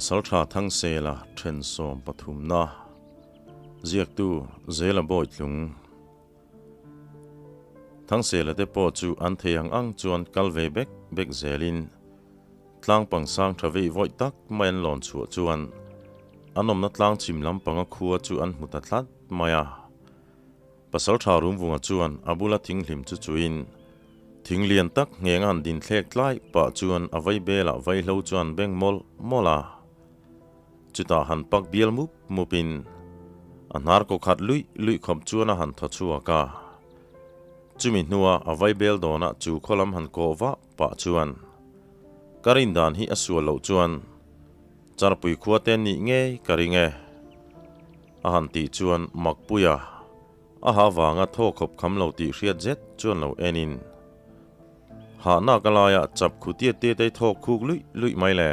Pasaltha Thangsela then sawmpathumna ziaktu Zela Bawitlung Thangsela te pawh chu an thei ang ang chuan kal ve bek bek zelin tlang pangsang tha vei vawi tak mai an lawn chhuah chuan an awmna tlang chhim lampanga khua chu an hmu ta tlat mai a. Pasaltha Rumvunga chuan a bula thinghlim chu chuin thing lian tak ngheng a han din thlek tlai pah chuan a vai belah vaihlo chuan beng mawlh mawlh a. Chutah han pak bial mup mupin a hnar kaw khat luih luih khawp chuan a han thaw chhuak a. Chumi hnua a vai bel dawnah chu khaw lam han kawh vah pah chuan ka rin dan hi a sual loh chuan Charpui khua te nih ngei ka ring e. A han tih chuan Makpuia a ha vanga thaw khawp kham lo tih hriat zet chuan lo en in hahna ka laiah chap khu tiat tiat ei thawk khuk luih luih mai le.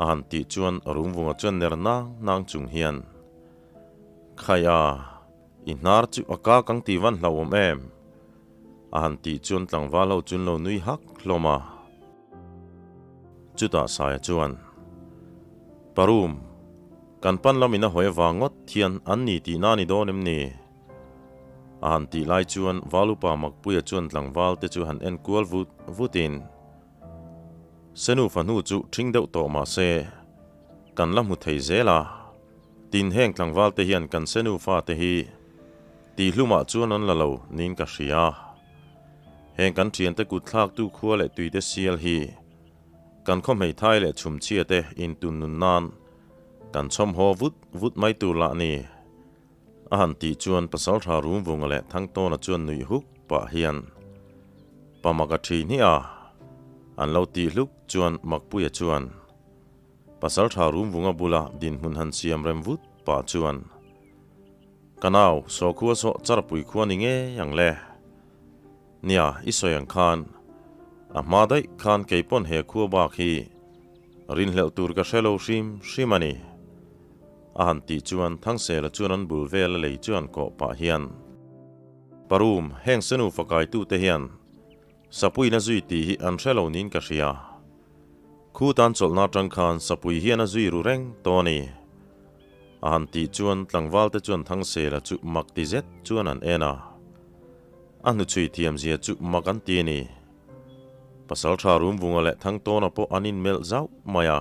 A han tih chuan Rumvunga chuan ner nang nang chung hian Khai a, i hnar chu a ka kang ti van hlauhawm em? A han tih chuan tlangval ho chun lo nui hak hlawm a. Chutah Saia chuan, Parum, kan pan lamin a hawi avang ngawt hian an ni tihna a ni dawn em ni? A han tih lai chuan Valupa Makpuia chuan tlangval te chu han en kual vut vutin, Senu fahnu chu ṭhing deuh tawh mah se, kan la hmu thei zel a, tin heng tlangval te hian kan senu fate hi tihhlumah chuan an la lo niin ka hria. Heng kan thiante kut thlaktu khua leh tuite sial hi kan khaw hmeithai leh chhumchhia te intun nun nan kan chhawm haw vut vut mai tur lah ni. A han tih chuan Pasaltha Rumvunga leh Thangtawna chuan nuih huk pah hian Pamaka thi hnih a an lo tih hluk chuan Makpuia chuan Pasaltha Rumvunga bula dinhmun han siam rem vut pah chuan Ka nau, sawkhua saw charpui khua ni ngei ang le. Nia, i sawi ang khan, a hma daih khan kei pawn he khua bak hi rinhlelh tur ka hre lo hrim hrim a ni. A han tih chuan Thangsela chuan an bul vel a lei chuan kawh pah hian, Parum, heng senu fakaitute hian Sapuiin a zui tih hi an hre lo niin ka hria. Khu tan chawlhna atang khan Sapui hian a zui ru reng tawh a ni. A han tih chuan tlangvalte chuan Thangsela chu mak ti zet chuan an en a. A hnuchhui thiamzia chu mak an ti a ni. Pasaltha Rumvunga leh Thangtawna pawh an inmelh zauh mai a.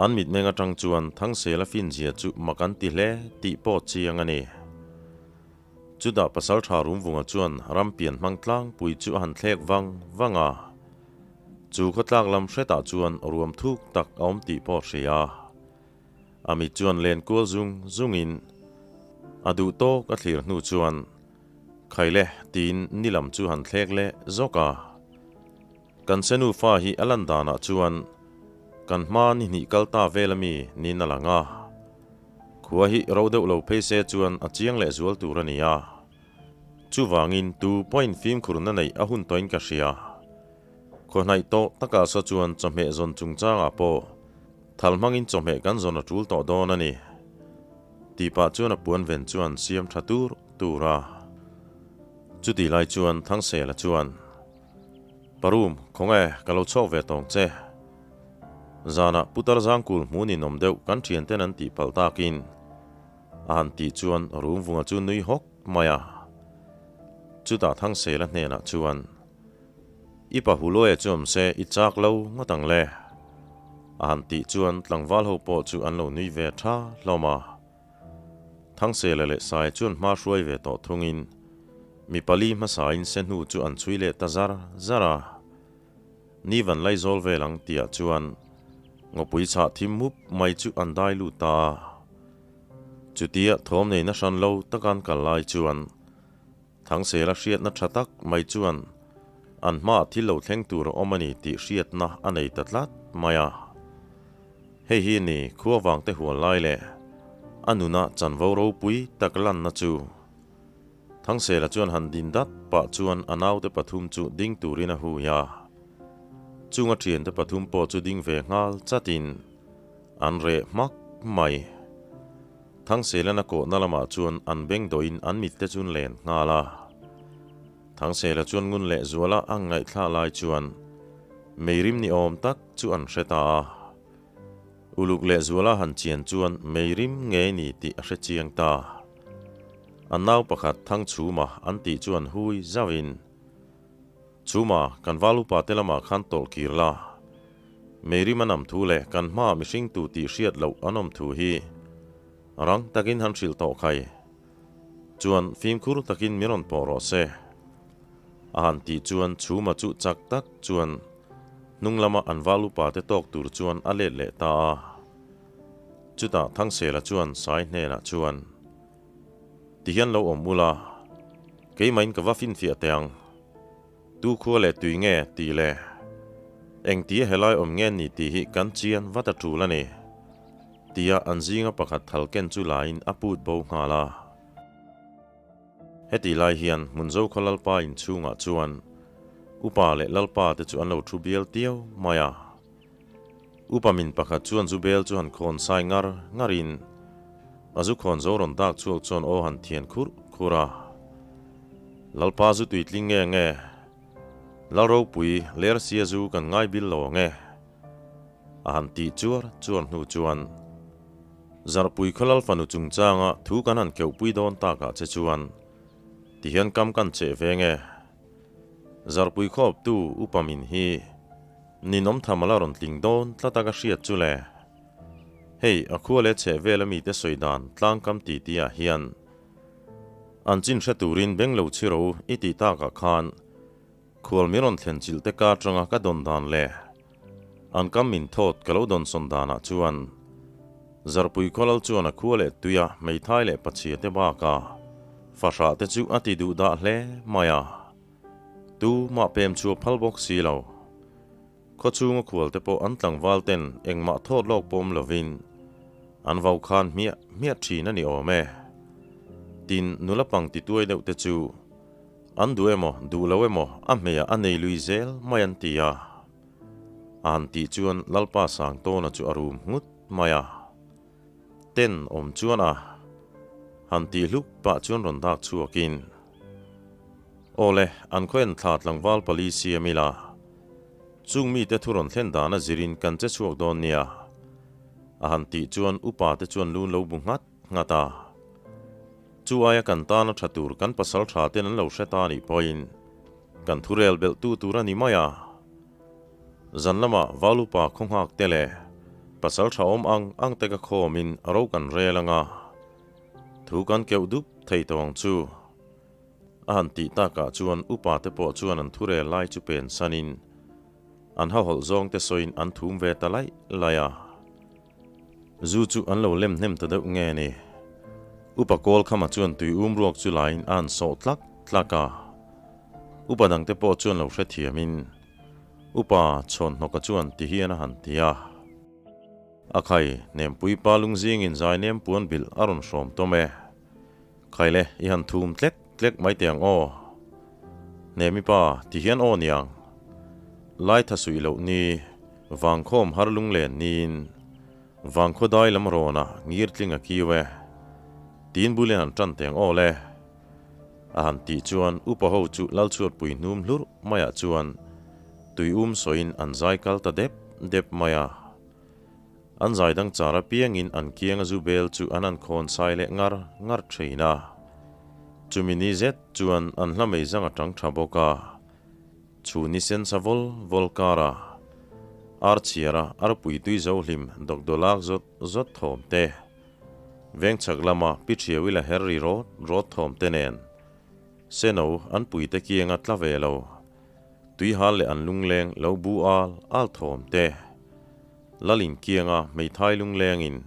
An mitmeng atang chuan Thangsela finzia chu mak an ti hle tih pawh chiang a ni. Chutah Pasaltha Rumvunga chuan ram pian hmang tlangpui chu a han thlek vang vang a. Chu khawtlak lam hretah chuan ruam thuk tak a awm tih pawh a hria. A mit chuan len kual zung zungin a duh tawk a thlir hnu chuan Khaile tiin ni lam chu han thlek leh zawk a. Kan senu fa hi a lan danah chuan kan hma ni hnih kal ta vel ami niin a lang a. Khua hi ro deuh lo phei se chuan a chiang leh zual tur a ni a. Chuvangin tu pawhin fimkhurna neih a hun tawhin ka hria. Khaw hnaih tawh takah saw chuan chawhmeh zawn chungchangah pawh thal hmangin chawhmeh kan zawn a tul tawh dawn a ni. Tih pah chuan a puan ven chuan siam tha tur tur a. Chutih lai chuan Thangsela chuan. Parum, khawnge, ka lo chhawk ve tawng che. Zanah Putar Zangkul hmu ninawm deuh kan thianten an tih palh takin a han tih chuan Rumvunga chu nui hawk mai a. Chutah Thangsela hnenah chuan, I pa Huluaia chu awm se i chak lo ngawt ang le. A han tih chuan tlangval ho pawh chu an lo nui ve tha hlawm a. Thangsela leh Saia chuan hma hruai ve tawh thungin mi pali hmasain se hnu chu an chhui leh ta zar zar a. Ni van laizawl vel ang tihah chuan ngawpui chhah thim mup mai chu an dai lut ta a. Chutia thawm neina hran lo taka an kal lai chuan Thangsela hriatna tha tak mai chuan an hmaah thil lo thleng tur a awm a ni tih hriatna a nei ta tlat mai a. Hei hi ni khua vangte hual lai leh a nuna chanvo ropui tak lanna chu. Thangsela chuan han din dat pah chuan a naute pathum chu ding turin a hui a. Chunga thiante pathum pawh chu ding ve nghal chatin an reh hmak mai. Thangselana kawhna lamah chuan an beng dawhin an mitte chu an len nghal a. Thangsela chuan ngun leh zuala a ngaihthlak lai chuan meirim ni awm tak chu an hre ta a. Uluk lehzuala han chian chuan mei rim ngei ni tih a hre chiang ta. An nau pakhat Thangchhuma an tih chuan hui zauhin, Chhuma, kan val upa te lamah khan tawlh kir la. Mei rim a nam thu leh kan hmaah mihring tu tih hriat loh an awm thu hi rang takin han hrilh tawh khai. Chuan fimkhur takin min rawn pawh rawh se. A han tih chuan Chhuma chu chak tak chuan hnung lama an val upa te tawk tur chuan a let leh ta a. Chutah Thangsela chuan Sai hnenah chuan, Tihian lo awm ula, keimahin ka va finfiah teh ang. Tu khua leh tui nge tih leh engtia helai awm nge ni tih hi kan chian vat a tul a ni, tia an zinga pakhat thal ken chu laiin a put bo nghal a. Heti lai hian Hmunzo khaw Lalpa inchhungah chuan Upa leh Lalpa te chu an lo thu bial tiau mai a. Upa min pakhat chuan zu bel chu han khawn sai ngar ngarin a zu khawn zo rawn dak chhuak chuan aw han thian khurh khurh a. Lalpa zu tuitling nge nge? Lalropui Lersia zu kan ngai bil lo ang e? A han tih chuar chuar hnu chuan Zarhpui khaw Lal fanu chungchanga thu kan han keuhpui dawn takah che chuan tihian kam kan cheh ve nge? Zarhpui khawptu upa min hi Ninawm tham a la rawn tling dawn tlat a ka hriat chu le. Hei, a khua leh chheh vel a mite sawi dan tlangkam ti ti ah hian an chin hre turin beng lo chhiro i tih takah khan khual min rawn thlen chilh te ka atanga ka dawn dan leh an kam min thawt ka lo dawn sawn danah chuan Zarpui khawlal chuan a khua leh tuia hmeithai leh pachhia te bakah fahrah te chu a ti duh dah hle mai a. Tu mah pem chu a phal bawk si lo. Khaw chhunga khual te pawh an tlangval ten engmah thawt lawk pawm lovin an vau khan hmiah hmiah thin a ni awm e. Tin, nula pang ti tuai deuh te chu an duh emaw duh lo emaw a hmeiah a nei lui zel mai an ti a. A han tih chuan Lalpa Sangtawna chu a rum nghut mai a. Ten awm chuan a han tih hluk pah chuan rawn dak chhuakin, Awle, an khaw en thla tlangval pali siam ila, chung mite thu rawn thlen dan a zirin kan che chhuak dawn nia, a han tih chuan upa te chuan lun lo bu nghat nghat a. Chu aia kan tana tha tur kan pasal tha ten an lo hre ta nih pawhin kan thu rel belh tu tur a ni mai a. Zan lamah val upa khaw nghak te leh pasal tha awm ang ang te ka khawmin a ro kan rel ang a, thu kan keuh dup thei tawh ang chu. A han tih takah chuan upa te pawh chuan an thu rel lai chu pen sanin an hahawlh zawng te sawiin an thum ve ta laih laih a. Zu chu an lo lem hnem ta deuh nge ni? Upa Kawlkhama chuan tui um ruak chu laiin a han sawh tlak tlak a. Upa dangte pawh chuan lo hrethiamin Upa Chhawnhnawka chuan ti hian a han ti a. A khai, Nempui pa lungzingin zainem puan bilh a rawn hrawm tawm e. Khai le, i han thum tlek tlek mai teh ang aw. Hnemi pa, ti hian aw niang. Laitha suih loh ni, vangkhawm har lunglen niin, vangkhaw dai lam rawn a ngir tling a kiu e. Tiin bulian han tan teh ang aw le. A han tih chuan upa ho chu Lalchhuatpui hnum hlurh maiah chuan tui um sawiin an zai kal ta dep dep mai a. An zai dang char apiangin an kianga zu bel chu an han khawn sai leh ngar ngar thin a. Chumi ni zet chuan an hla mei zang a tang tha bawk a. Chhun ni sen sa vawl vawl kara ar chhiara arpui tui zo hlim dawkdawlak zawt zawt thawm te, veng chhak lama pi thiau ila her ri rawt rawt thawm te nen Seno an puite kianga tla ve lo. Tuihal leh an lungleng lo bu al al thawm te. Lalin kianga hmeithai lunglengin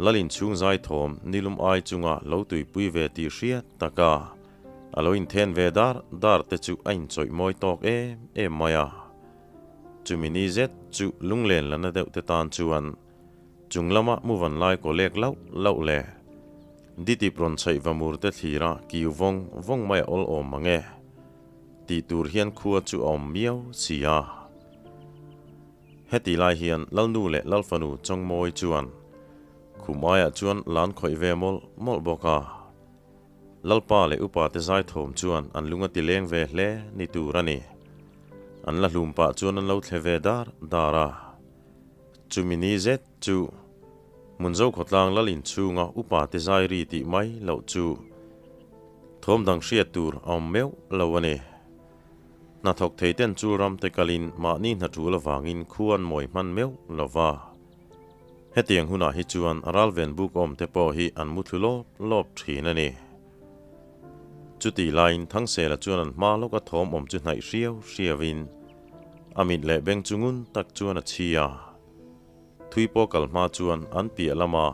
Lalin chhung zai thawm nilum ai chunga lo tuipui ve tih hriat taka a lo inthen ve dar dar te chu a inchawih mawi tawk em em mai a. Chumi ni zet chu lunglen la na deuh te tan chuan chung lama muvan lai kaw lek lauh lauh le ditip rawn chhaih va mur te thlira kiu vawng vawng mai a awl awm mang e tih tur hian khua chu a awm miau si a. Heti lai hian Lalnu leh Lalfanu Chawngmawi chuan khum aiah chuan lan khawih ve mawlh mawlh bawk a. Lalpa leh upa te zaithawm chuan an lung a ti leng ve hle ni tur a ni. An la hlum pah chuan an lo thle ve dar dar a. Chumi ni zet chu Hmunzo khawtlang lal inchhunga upa te zai ri tih mai loh chu thawm dang hriat tur a awm meuh lo a ni. Hnathawk thei ten chu ram te kalin mahni hna tul avangin khu an mawi hman meuh lo va. Hetiang hunah hi chuan ralven buk awm te pawh hi an muthlu lawp lawp thin a ni. Chutih laiin Thangsela chuan an hma lawka thawm awm chu hnaih hriau hriauin a mit leh beng chu ngun tak chuan a chhi a. Thui pawh kal hma chuan an piah lama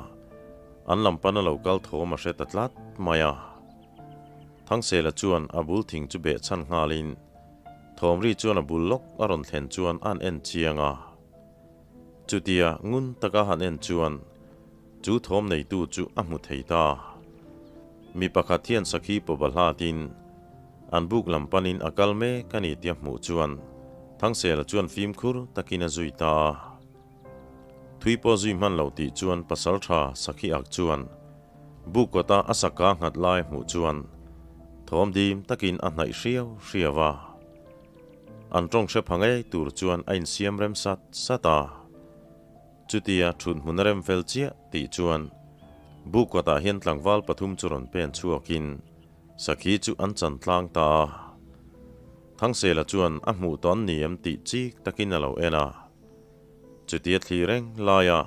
an lam pana lo kal thawm a hre ta tlat mai a. Thangsela chuan a bul thing chu beh chhan nghalin thawmri chuan a bul lawk a rawn thlen chuan a han en chiang a. Chutia ngun taka han en chuan chu thawm neitu chu a hmu thei ta. Mi pakhat hian sakhi pawba hlatin an buk lam panin a kal mek a ni tia hmuh chuan Thangsela chuan fimkhur takin a zui ta a. Thui pawh zui hman lo tih chuan pasaltha sakhi ak chuan buk kawta a saka nghat lai hmuh chuan thawm dim takin a hnaih hriau hriau a. An tawng hre pha ngei tur chuan a insiam rem sat sat a. Chutia thut hmun a rem fel chiah tih chuan buk kawtah hian tlangval pathum chu rawn pen chhuakin sakhi chu an chan tlang ta a. Thangsela chuan a hmuh tawh an ni em tih chik takin a lo en a. Chutia thli reng laia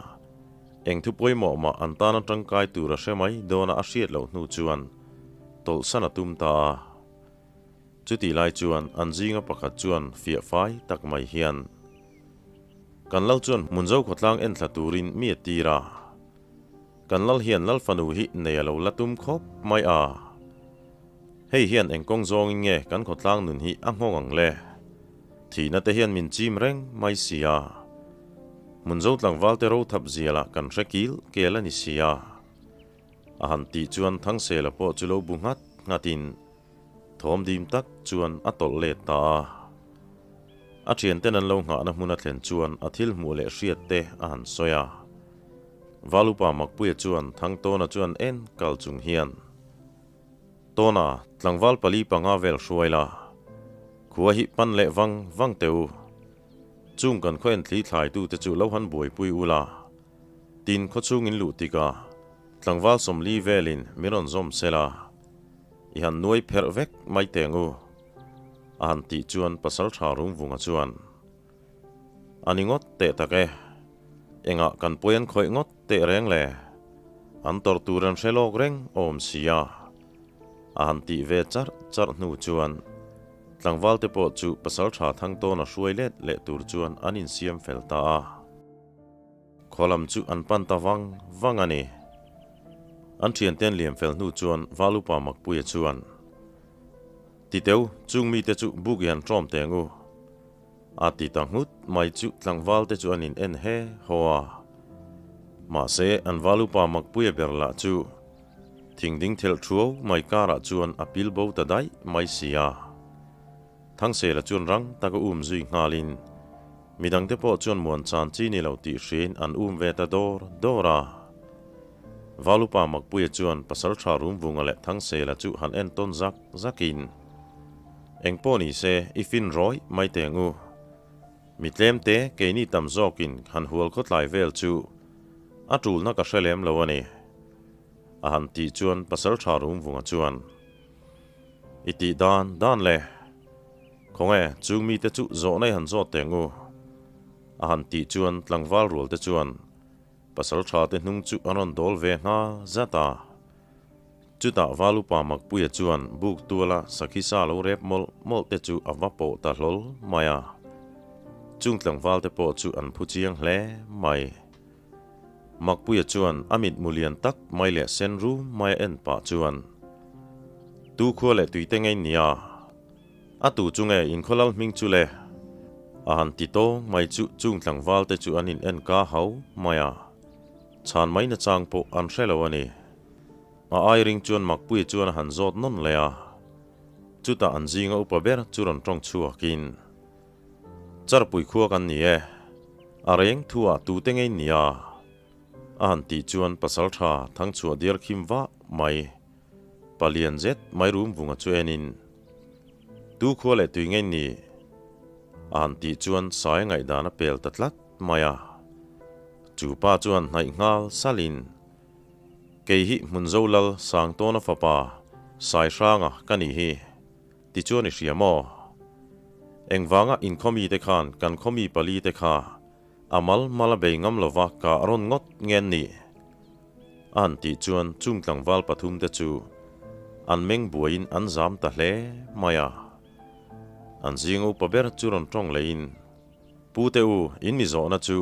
eng thu pawimawh mah an tana tangkai tur a hre mai dawna a hriat loh hnu chuan tawlhsan a tum ta a. Chutih lai chuan an zinga pakhat chuan fiah fai tak mai hian, Kan lal chuan Hmunzo khawtlang enthla turin mi a tir a. Kan lal hian lal fanu hi nei a lo la tum khawp mai a. Hei hian eng kawng zawngin nge kan khawtlang nun hi a nghawng ang le? Thihna te hian min chim reng mai si a. Hmunzo tlangval te ro thap zialah kan hre kil kel a ni si a. A han tih chuan Thangsela pawh chu lo bu nghat nghatin thawm dim tak chuan a tawlh let ta a. A thianten an lo nghahna hmun a thlen chuan a thil hmuh leh hriat te a han sawi a. Valupa Makpuia chuan Thangtawna chuan en kal chung hian, Tawna, tlangval pali panga vel hruai la, khua hi pan leh vang vang teh u. Chung kan khaw en thli thlaitute chu lo han buaipui u la. Tin khawchhung in luh tikah tlangval sawmli velin min rawn zawm se la, i han nuai pherh vek mai teng u, a han tih chuan pasal tha Rungvunga chuan, A ni ngawt teh tak e, engah kan pawi an khawih ngawt teh reng le, an tawrh tur an hre lawk reng awm sia, a han tih ve charh charh hnu chuan tlangval te pawh chu pasal tha Thangtawna hruai let leh tur chuan an insiam fel ta a. Khaw lam chu an pan ta vang vang a ni. An thiante an liam fel hnu chuan Valupa Makpuia chuan, Titeu, chung mite chu buk i han ṭawm teng u. A ti ta nghut mai chu tlangval te chu an in en he haw a. Mahse, an Valupa Makpuia ber lah chu thing ding thelh ṭhuau mai karah chuan a pil bo ta daih mai si a. Thangsela chuan rang taka um zui nghalin midangte pawh chuan muan chan chi ni lo tih hriain an um ve ta dawr dawr a. Valupa Makpuia chuan Pasaltha Rumvunga leh Thangsela chu han en tawn zak zakin, Eng pawh ni se, i fin rawih mai teng u. Mi tlemte keini tam zawkin han hual khawtlai vel chu a tulna ka hre lem lo a ni, a han tih chuan Pasaltha Rumvunga chuan, I tih dan dan le. Khawnge, chung mite chu zawhna i han zawt teng u. A han tih chuan tlangval rual te chuan pasal tha te hnung chu an rawn dawl ve ngha zat a. Chutah Valupa Makpuia chuan buk tuala sakhi sa lo rep mawlh mawlh te chu a va pawh ta hlawl mai a. Chung tlangval te pawh chu an phu chiang hle mai. Makpuia chuan a mitmu lian tak mai leh sen rum mai a en pah chuan, Tu khua leh tuite ngei nia, a tu chu nge inkhawlal hming chu le? A han ti tawng mai chu chung tlangval te chu an in en ka hau mai a, chhan mai nachang pawh an hre lo a ni. A ai ring chuan Makpuia chuan a han zawt nawn leh a, chutah an zinga upa ber chu rawn tawng chhuakin, Charpui khua kan ni e, a reng thu ah tute ngei nia, a han tih chuan pasal tha thangchhuah diar khim vah mai. Palian zet mai rum vunga chu enin, Tu khua leh tui ngei ni? a han tih chuan sai ngaihdan a pel ta tlat mai a. Chu pa chuan hnaih nghal salin, Kei hi Hmunzo Lal Sangtawna fapa Saihranga ka nih hi, tichuan i hria maw? Engvanga inkhawmi te khan kan khawmi pali te kha a mal mal a bei ngam lova ka rawn ngawt ngen ni? A han tih chuan chung tlangval pathum te chu an meng buaiin an zam ta hle mai a. An zing upa ber chu rawn tawng leiin, Pu te u, in mi zawhna chu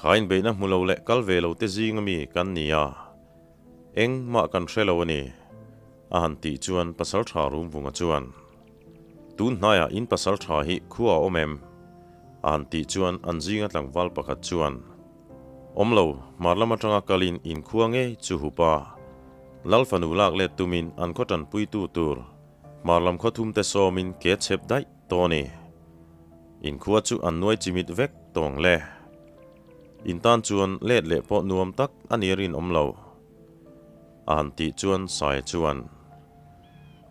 kha inbeihna hmu lo leh kal ve lo te zing ami kan ni a, engmah kan hre lo a ni, a han tih chuan Pasaltha Rumvunga chuan, Tun hnaiah in pasaltha hi khua a awm em? a han tih chuan an zinga tlangval pakhat chuan, Awm lo, hmar lam atanga kalin in khua ngei chu hup a, Lal fanu lak let tumin an khaw tanpuitu tur hmar lam khaw thumte sawmin ke chhep daih tawh a ni. In khua chu an nuai chimit vek tawng le. In tan chuan let leh pawh nuam tak a ni rinawm lo. A han tih chuan Saia chuan,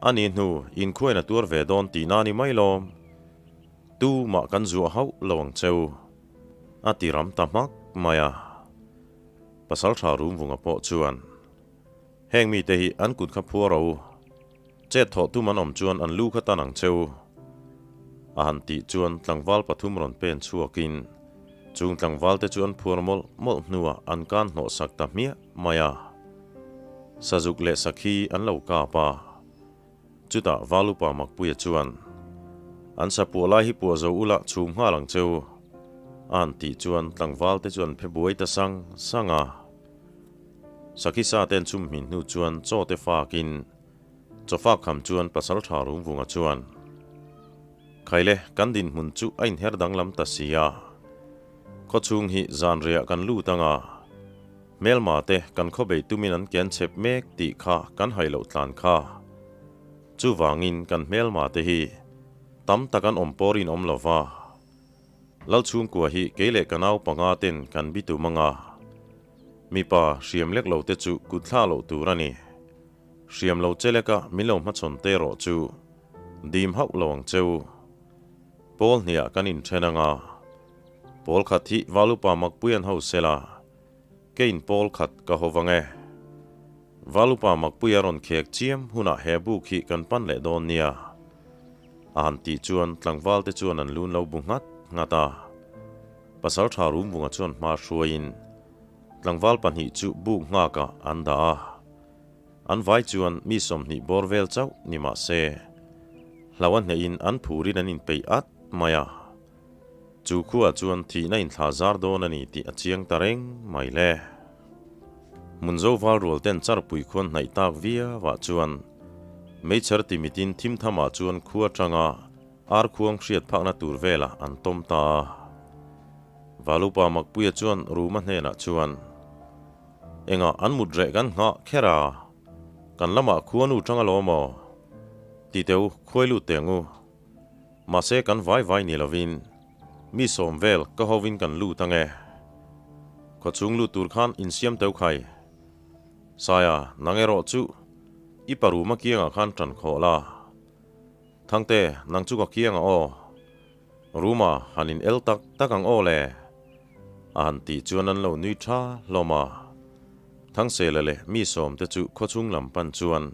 A ni hnu, in khuain a tuar ve dawn tihna a ni mai lawm. Tu mah kan zuah hauh lo ang cheu. A ti ram ta hmak mai a. Pasaltha Rumvunga pawh chuan, Heng mite hi an kut kha phuar ro. Chet thawh tum an awm chuan an lu kha tan ang cheu. A han tih chuan tlangval pathum rawn pen chhuakin chung tlangvalte chu an phuar mawlh mawlh hnuah an kan hnawh sak ta hmiah mai a. Sazuk leh sakhi an lo kap a. Chutah Valupa Makpuia chuan, An sa puah lai hi puah zo ula chhum nghal ang cheu. A han tih chuan tlangvalte chu an phe buai ta sang sang a. Sakhi sa te an chhum hmin hnu chuan chaw te fakin chaw fak kham chuan Pasaltha Rumvunga chuan, Khaile, kan dinhmun chu a inher danglam ta si a. Khawchhung hi zanriah kan lut ang a, hmelma te kan khawbei tumin an ken chep mek tih kha kan hai loh tlan kha. Chuvangin kan hmelma te hi tam tak an awm pawr in awm lo va. Lalchhungkua hi kei leh ka nau panga ten kan bitum ang a. Mipa hriam lek lo te chu kut thla loh tur a ni. Hriam lo che leka min lo hmachhawn te erawh chu dim hauh lo ang cheu. Pawl hniah kan inthen ang a, pawl khat hi Valupa Makpui an ho sela, keiin pawl khat ka ho vang e. Valupa Makpui a rawn khek chiam hunah he buk hi kan pan leh dawn nia. A han tih chuan tlangval te chuan an lun lo bu nghat nghat a. Pasaltha Rumvunga chuan hma hruaiin tlangval pahnih chu buk nghakah an dah a. An vai chuan mi 20 bawr vel chauh ni mah se, hlau a hnehin an phurin an inpeih at mai a. Chu khuaah chuan thihna inthla zar dawn a ni tih a chiang ta reng mai le. Hmunzo val rual ten charpui khuan hnaih tak viauah chuan meichher timitin thim thamah chuan khua atanga ar khuang hriat phakna tur velah an tawm ta a. Valupa Makpuia chuan Ruma hnenah chuan, Engah an mut reh kan nghah kher a, kan lamah khuanu tang alawm aw? Ti teu khuai lut teh ang u. Mahse kan vai vai ni lovin mi sawm vel ka hovin kan lut ang e. Khawchhung lut tur khan insiam teu khai. Saia, nang erawh chu i paruma kiangah khan tan khawh la. Thangte, nang chu ka kiangah aw. Ruma han in el tak tak ang aw le? A han tih chuan an lo nui tha hlawm a. Thangsela leh mi sawm te chu khawchhung lam pan chuan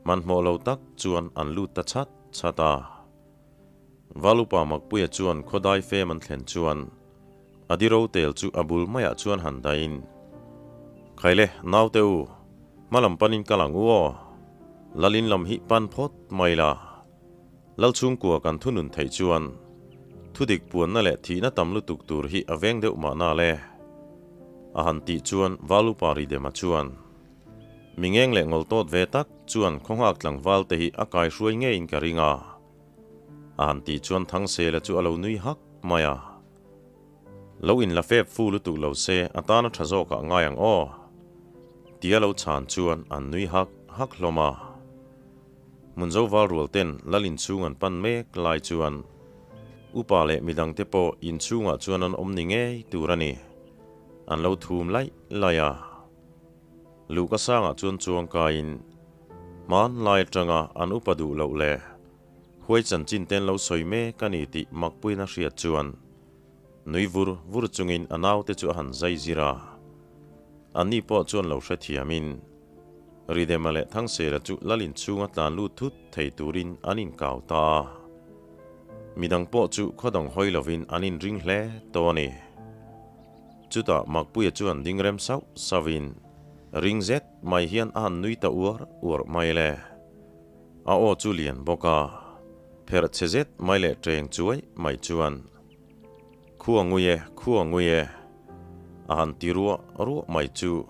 hmanhmawh lo tak chuan an lut ta chhat chhat a. Valupa Makpuia chuan khawdai fem an thlen chuan a di ro tel chu a bul maiah chuan han dahin, Khaile, naute u, hma lam panin kal ang u aw. Lalin lam hi pan phawt mai la. Lalchhungkua kan thunun theih chuan thudik puanna leh thihna tam lutuk tur hi a veng deuh mahna le. A han tih chuan Valupa Ridema chuan mi ngeng leh ngawl tawt ve tak chuan khawnghak tlangval te hi a kaihruai ngeiin ka ring a. A han tih chuan Thangsela chu a lo nui hak mai a. Lo inla fep fu lutuk lo se a tana tha zawkah ngai ang aw. Tia lo chhan chuan an nui hak hak hlawm a. Hmunzo val rual ten lal inchhung an pan mek lai chuan upa leh midang te pawh inchhungah chuan an awm ni ngei tur a ni. An lo thum laih laih a. Luhka sangah chuan chuang kaiin hmanlai atanga an upa duh loh leh huai chanchin ten lo sawi mek a ni tih Makpuiin a hriat chuan. Nui vur vur chungin a naute chu a han zai zir a. Anni pawh chuan lo hrethiamin Ridema leh Thangsela chu Lalin chhunga tlan lut thut thei turin an inkau ta a. Midang pawh chu khaw dang hawi lovin an inring hle tawh a ni. Chutah Makpuia chuan ding rem sauh sauhin ring zet mai hian a han nui ta uar uar mai le. A aw chu lian bawk a, pherh chhe zet mai leh teng chuai mai chuan, Khua ngui e, khua ngui e, a han ti ruah ruah mai chu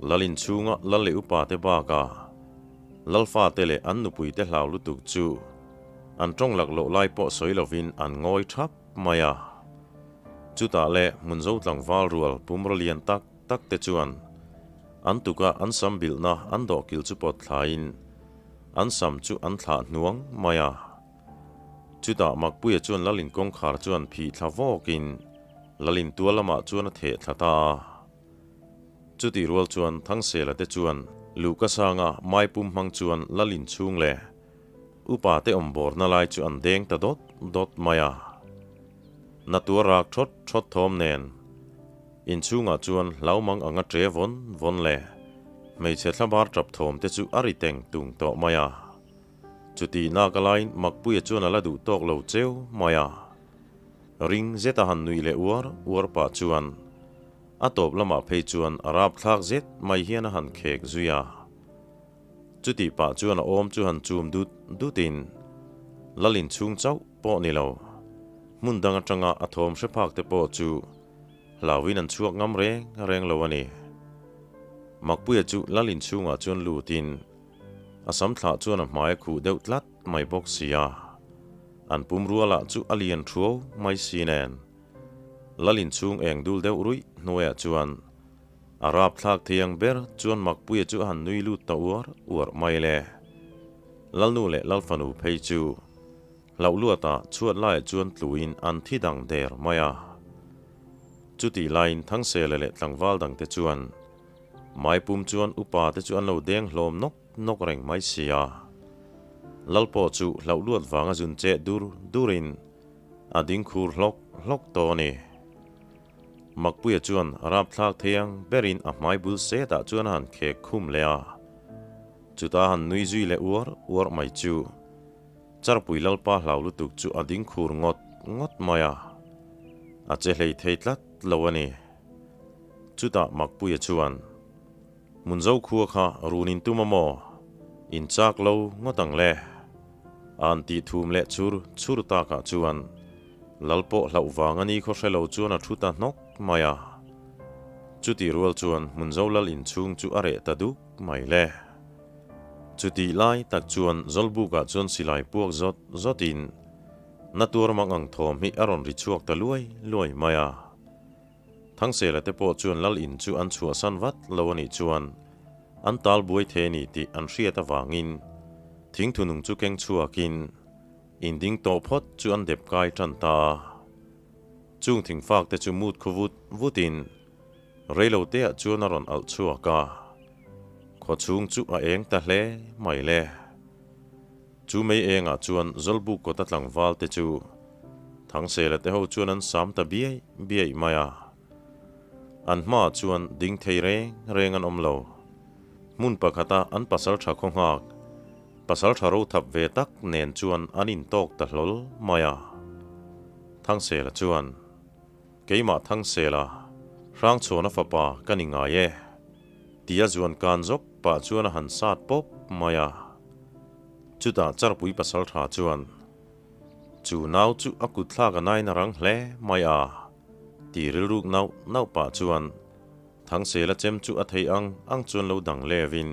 Lal inchhunga Lal leh upa te bakah Lalfa te leh an nupui te hlau lutuk chu an tawng lak loh lai pawh sawi lovin an ngawi thap mai a. Chutah leh hmun zo tlangval rual pumraw lian tak tak te chuan an tuka an sam bilhna an dawhkil chu pawt thlaiin an sam chu an thlah hnuang mai a. Chutah Makpuia chuan Lalin kawngkhar chuan phih thla vawkin Lalin tual lamah chuan a theh thla ta a. Chutih rual chuan Thangsela te chuan Luhka sanga Maipum hmang chuan Lalin chhung leh Upa te awm bawrna lai chu an deng ta dawt dawt mai a. Na tuar rak thawt thawt thawm nen inchhungah chuan hlaumang anga ṭe vawn vawn leh hmeichhe thlabar ṭap thawm te chu a ri teng tung tawh mai a. Chutih nak alaiin Makpuia chuan a la duh tawk lo cheu mai a. Ring zet a han nuih leh uar uar pah chuan a tawp lamah phei chuan a rapthlak zet mai hian a han khek zui a. Chutih pah chuan a awm chu han chum dut dutin Lalin chhung chauh pawh ni lo, hmun dang atanga a thawm hre phak te pawh chu hlauhin an chhuak ngam reng reng lo a ni. Makpuia chu Lalin chhungah chuan lutin a sam thlah chuan a hmai a khuh deuh tlat mai bawk si a, an pum rualah chu a lian thuau mai si nen Lalin chhung eng dul deuh ruih hnuaiah chuan A rapthlak thei ang ber chuan Makpuia chu a han nui lut ta uar uar mai le. Lalnu leh Lalfanu phei chu hlauh luatah chhuat laiah chuan tluin an thi dang der mai a. Chutih laiin Thangsele leh tlangval dangte chuan Maipum chuan upa te chu an lo deng hlawm nawk nawk reng mai si a. Lal pawh chu hlauh luat vanga zun cheh dur durin a ding khur hlawk hlawk tawh a ni. Makpuia chuan rapthlak thei ang berin a hmai bul setah chuan a han khek khum leh a. Chuta han nui zui leh uar uar mai chu Charpui Lalpa hlau lutuk chu a ding khur ngawt ngawt mai a, a che hlei thei tlat lo a ni. Chutah Makpuia chuan, Hmunzo khua kha run in tum a maw? In chak lo ngawt ang le. A an tih thum leh chur chur takah chuan Lal pawh hlauh vang a ni khaw hre lo chuan a thu ta hnawk mai a. Chutih rual chuan Hmunzo Lal inchhung chu a reh ta duk mai le. Chutih lai tak chuan Zawlbukah chuan silai puak zawt zawtin na tuar mang ang thawm hi a rawn ri chhuak ta luai luai mai a. Thangsela te pawh chuan Lal in chu an chhuahsan vat lo a nih chuan an tal buai thei a ni tih an hriat avangin thingthunung chu keng chhuakin in ding tawh phawt chu an dep kai tan ta a. Chung thingfak te chu mut khu vut vutin reilo teah chuan a rawn alh chhuak a, khawchhung chu a eng ta hle mai le. Chu mei engah chuan Zawlbuk kawta tlangval te chu Thangsela te ho chuan an sam ta biai biai mai a. An hmaah chuan ding thei reng reng an awm lo. Hmun pakhata an pasal tha khaw nghak, pasal tha ro thap ve tak nen chuan an intawk ta hlawl mai a. Thangsela chuan, Keimah Thangsela, Hrangchhuana fapa ka ni ngai e, tia zuan kan zawk pah chuan a han sat pawp mai a. Chutah Charpui pasal tha chuan, Chu nau chu a kut thlak a nain a rang hle mai a, ti rilruk nauh nauh pah chuan Thangsela chem chu a theih ang ang chuan lo dang levin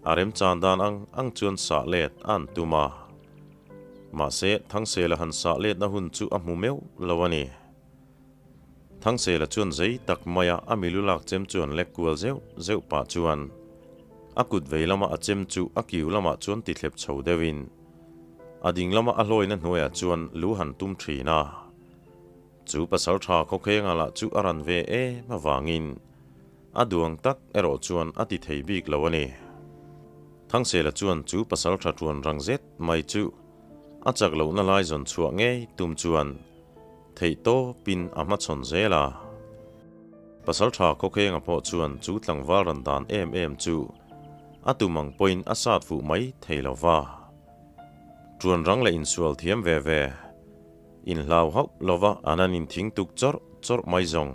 a remchan dan ang ang chuan sah let a an tum a. Mahse, Thangsela han sah letna hun chu a hmu meuh lo a ni. Thangsela chuan zei tak maia a milu lak chem chuan lek kual zeuh zeuh pah chuan a kut vei lama a chem chu a kiu lamah chuan ti thlep chho deuhin a ding lama a hlawina hnuaiah chuan lu han tum thin a. Chu pasal tha khawkhenga lah chu a ran ve em avangin a duang tak erawh chuan a ti thei bik lo a ni. Thangsela chuan chu pasal tha tuan rang zet mai chu a chak lohna lai zawn chhuah ngei tum chuan. Theihtawpin a hmachhawn zel a. Pasalṭha Khawkhenga pawh chuan chu tlangval rawn dan em em chu a tum ang pawhin a sat fuh mai thei lo va. Ṭuan rang leh insual thiam ve ve, inhlau hauh lova an han inthing tuk chawrh chawrh mai zawng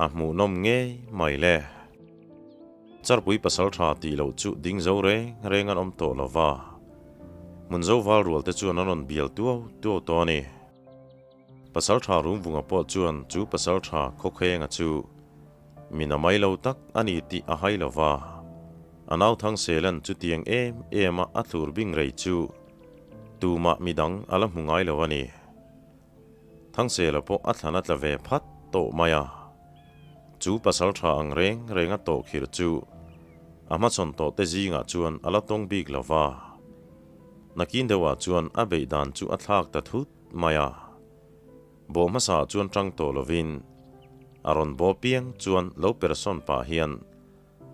a hmuhnawm ngei mai le. Charpui pasalṭha tih loh chu ding zo reng reng an awm tawh lo va, hmun zo val rual te chuan an rawn bial tuau tuau tawh a ni. Pasalṭha Rumvunga pawh chuan chu pasalṭha Khawkhenga chu min a mai lo tak a ni tih a hai lo va, a nau Thangselan chutiang em em a a thlur bing rei chu tumah midang a la hmu ngai lo a ni. Thangsela pawh a thlan a tla ve phat tawh mai a, chu pasalṭha ang reng reng a tawh khir chu a hmachhawn tawh te zingah chuan a la tawng bik lo va. Nakin deuhah chuan a beih dan chu a thlak ta thut mai a, bawh hmasa ah chuan ṭang tawh lovin a rawn baw piang chuan lo persawn pah hian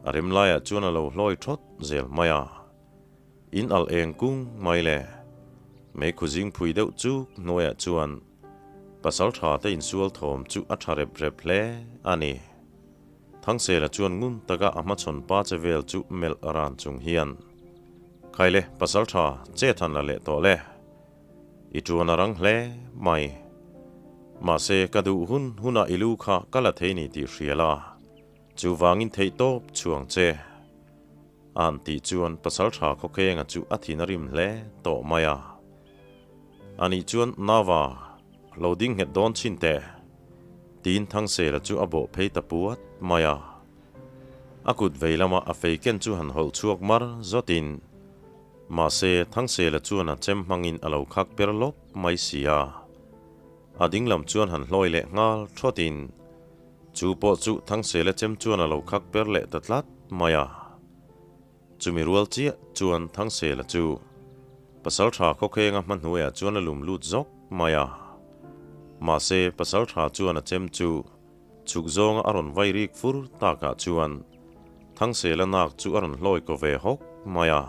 a rem laiah chuan a lo hlawi ṭhawt zel mai a. In alh eng kung mai le. Meikhu zing phui deuh chuk hnuaiah chuan pasal tha te insual thawm chu a tha rep rep hle a ni. Thangsela chuan ngun taka a hmachhawn pa che vel chu melh ran chung hian, Khai le, pasal tha, chet han la leh tawh le. I tuan a rang hle mai. Mahse, ka duh hun hunah i lu kha ka la thei ni tih hria la, chuvangin theihtawp chhuang che. An tih chuan Pasalṭha Khawkhenga chu a thin a rim hle tawh mai a. Anih chuan Nava, lo ding nghet dawn chhin teh, tiin Thangsela chu a bawh phei ta puat mai a. A kut vei lama a fei ken chu han hawlh chhuak mar zawtin, mahse Thangsela chuan a chem hmangin a lo khak per lawp mai si a. A ding lam chuan han hlawi leh nghal thawtin, Chu pawh chu Thangsela chem chuan a lo khak per leh ta tlat mai a. Chumi rual chiah chuan Thangsela chu Pasalṭha Khawkhenga hma hnuaiah chuan a lum lut zawk mai a. Mahse, Pasalṭha chuan a chem chu chhuk zawnga a rawn vai rik fur takah chuan Thangsela nak chu a rawn hlawi kaw ve hawk mai a.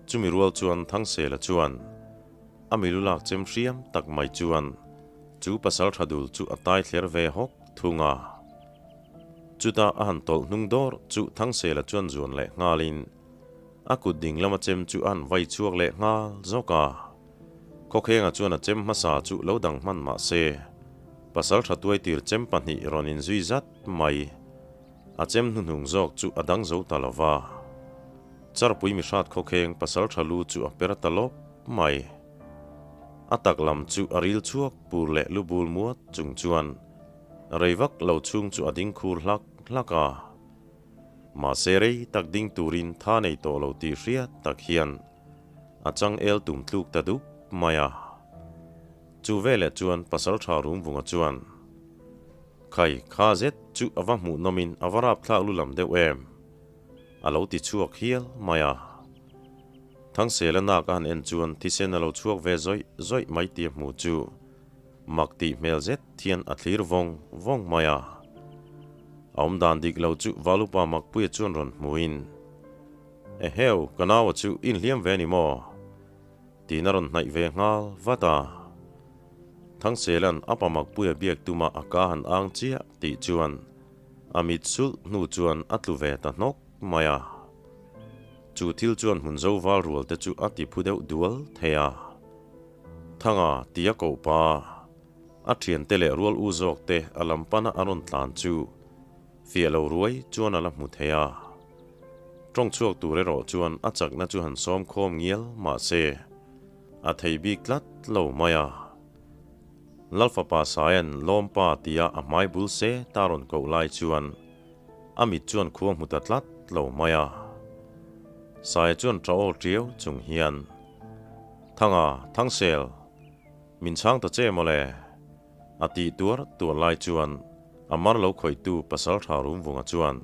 Chumi rual chuan Thangsela chuan a milu lak chem hriam tak mai chuan Chu pasal tha dul chu a tai thler ve hawk thung a. Chutah a han tawlh hnung dawr chu Thangsela chuan zuan leh nghalin a kut ding lama chem chu a han vai chhuak leh nghal zawk a. Khawkhenga chuan a chem hmasa chu lo dang hman mah se, pasal tha tuaitir chem pahnih rawn inzui zat mai. A chem hnuhnung zawk chu a dang zo ta lo va. Charpui mihrat khawkheng pasal tha lu chu a per ta lawp mai. A tak lam chu a ril chhuak pur leh lu bul muat chung chuan rei vak lo chhung chu a ding khur hlak hlak a. Mahse rei tak ding turin tha nei tawh lo tih hriat tak hian a chang el tum tluk ta dup mai a. Chu veleh chuan Pasalṭha Rumvunga chuan, Khai, kha zet chu a va hmuhnawmin a va rapthlak lu lam deuh em? A lo ti chhuak hial mai a. Thangsela nak a han en chuan thisen a lo chhuak ve zawih zawih mai tia hmu chu mak tih hmel zet hian a thlir vawng vawng mai a. A awm dan dik lo chu Valupa Makpuia chuan rawn hmuin, Eheu, ka naua chu i inhliam ve ni maw? Tiin a rawn hnaih ve nghal vat a. Thangselan a pa Makpuia biak tuma a ka han ang chiah tih chuan A mit sulh hnu chuan a tlu ve ta hnawk mai a. Chu thil chuan hmun zo val rual te chu a ti phu deuh dual thei a. Thanga tia koh pa, a thiante leh rual u zawk te a lam pana a rawn tlan chu fiah lo ruai chuan a la hmu thei a. Tawng chhuak tur erawh chuan a chakna chu han sawm khawm ngial mah se a thei bik tlat lo mai a. Lalfapa Saian Lawmpa tia a hmai bul se ta rawn koh lai chuan a mit chuan khua hmu ta tlat lo mai a. Saia chuan ṭa aw ṭiau chung hian, Thanga, Thangsel, min chhang ta che mawle, a tih tuar tuar lai chuan a mar lo khawihtu Pasalṭha Rumvunga chuan,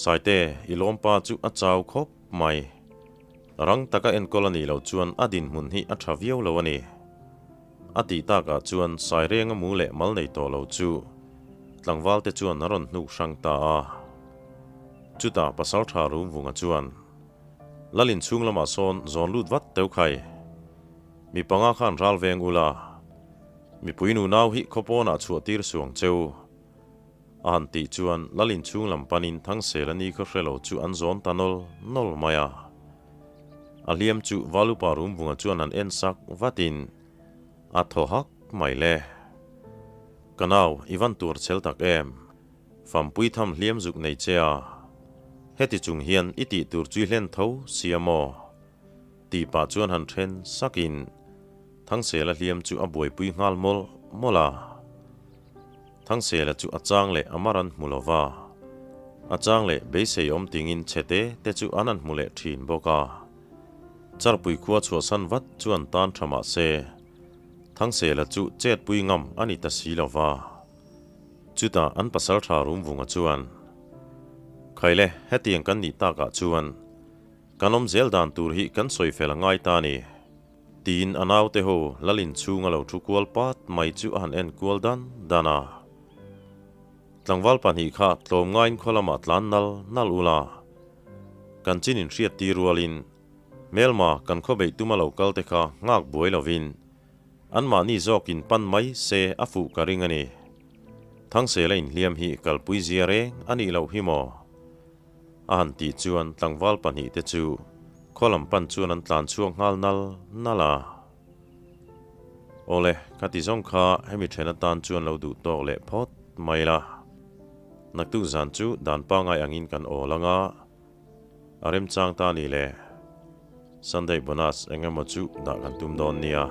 Saite, i Lawmpa chu a chau khawp mai. Rang taka enkawl a nih loh chuan a dinhmun hi a tha viau lo a ni. A tih takah chuan Sairenga mu leh mal nei tawh lo chu tlangvalte chuan a rawn hnuk hrang ta a. Chutah Pasaltha Rumvunga chuan, Lalin chhung lamah sawn zawn lut vat teuh khai. Mi panga khan ral veng ula. Mipui nunau hi khawpawnah chhuah tir suang cheu. A han tih chuan Lalin chhung lam panin Thangsela ni khaw hre lo chu an zawn ta nawl nawl mai a. A hliam chu Valupa Rumvunga chuan han en sak vatin a thaw hak mai le. Ka nau, i van tur chhel tak em? Fampui tham hliam zuk nei che a. Heti chung hian i tih tur chu i hlen tho si a maw? Tih pah chuan han then sakin Thangsela hliam chu a buaipui nghal mawlh mawlh a. Thangsela chu a chang leh a mar an hmu lo va, a chang leh beisei awm tingin chhete te chu an han hmu leh thin bawk a. Charpui khua chhuahsan vat chu an tan tha mah se, Thangsela chu chetpui ngam a ni ta si lo va. Chutah an pasal tha Rumvunga chuan, Khaile, hetiang kan nih takah chuan kan awm zel dan tur hi kan sawi fel a ngai ta a ni. Tiin a naute ho lal inchhung a lo thu kual pat mai chu a han en kual dan dan a. Tlangval pahnih kha tlawmngaiin khaw lamah tlan nal nal ula, kan chin inhriat tir rualin hmelma kan khaw beih tuma lo kal te kha nghak buai lovin anmahni zawkin pan mai se a fuh ka ring a ni. Thangsela inhliam hi kalpui zia reng a nih loh hi maw? A han tih chuan tlangval pahnihte chu khaw lam pan chuan an tlan chhuak nghal nal nal a. Awle, ka ti zawng kha hemi then atan chuan lo duh tawk leh phawt mai la. Naktuk zan chu dan pangai angin kan awl ang a, a remchang ta ni le. Sunday bonus eng emaw chu dah kan tum dawn nia.